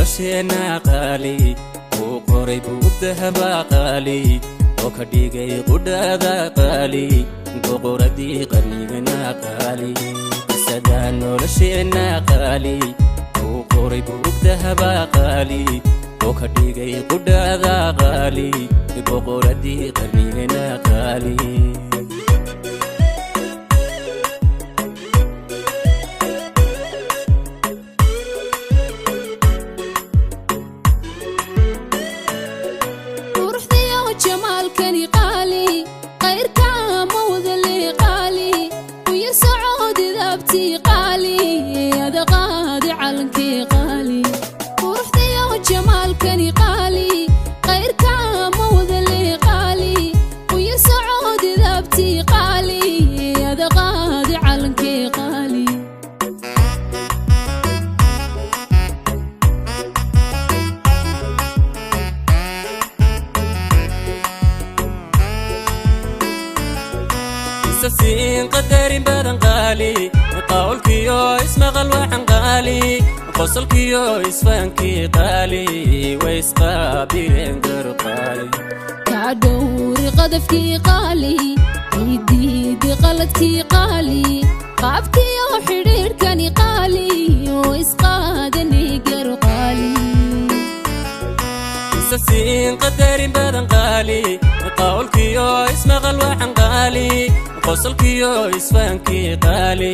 Nolosheenna qaali uu qoray buug dahaba qaali oo ka dhigay qudhaada qaali, boqoradii qarnigana qaali. Qisada nolosheenna qaali uu qoray buug dahaba qaali oo ka dhigay qudhaada qaali, boqoradii qarnigana qaali. Quruxdiyo jamaalkani qaali, qayrka ma wadale qaali, uya socodidabtii qaali, adaqaadi calankii qaali. Quruxdiyo jamaalkani qaali, qayrka ma wadale qaali, uya socodidabtii qaali, adaqaadi calankii qaali. Isa siin qadarin badan qaali, qawlkiyo ismaqal waxan qaali, qosolkiyo isfahankii qaali, way isqaabileen garu qaali. Kaa dhowri qadafkii qaali, ciiddiidi qaladkii qaali, qaabkiyo xidhiidhkani qaali oo isqaadani garu qaali. Isa siin qadarin badan qaali, qawlkiyo ismaqal waxan qaali, qosolkiyo isfahankii qaali,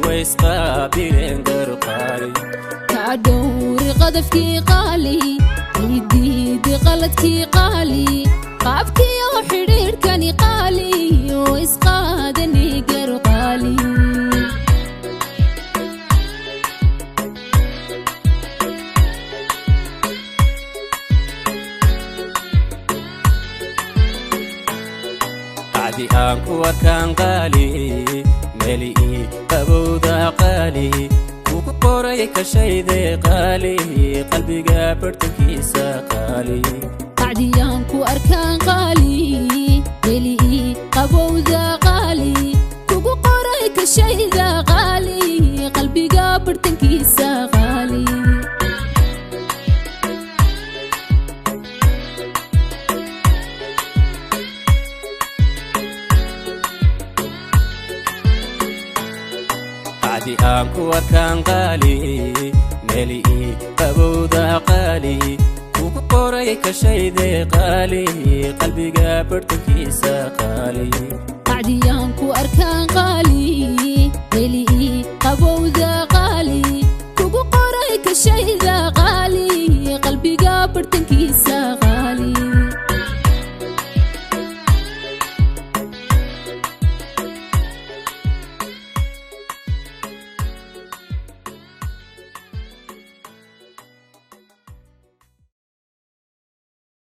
way isqaabileen garu qaali. Kaa dhowri qadafkii qaali, ciiddiidi qaladkii qaali, qaabkiyo xidhiidhkani qaali oo isqaadani garu qaali. Qacdi aan ku arkaan qaali, meeli ii qabowda qaali, kugu qoray kashayde qaali, qalbiga bartankiisa qaali. Qacdiyaan ku arkaan qaali, welii qabowda qaali, kugu qoray kashayda qaali, qalbiga bartankiisa qaali. Qacdi aan ku arkaan qaali, meeli ii qabowda qaali, kugu qoray kashayde qaali, qalbiga bartankiisa qaali. Qacdiyaan ku arkaan qaali.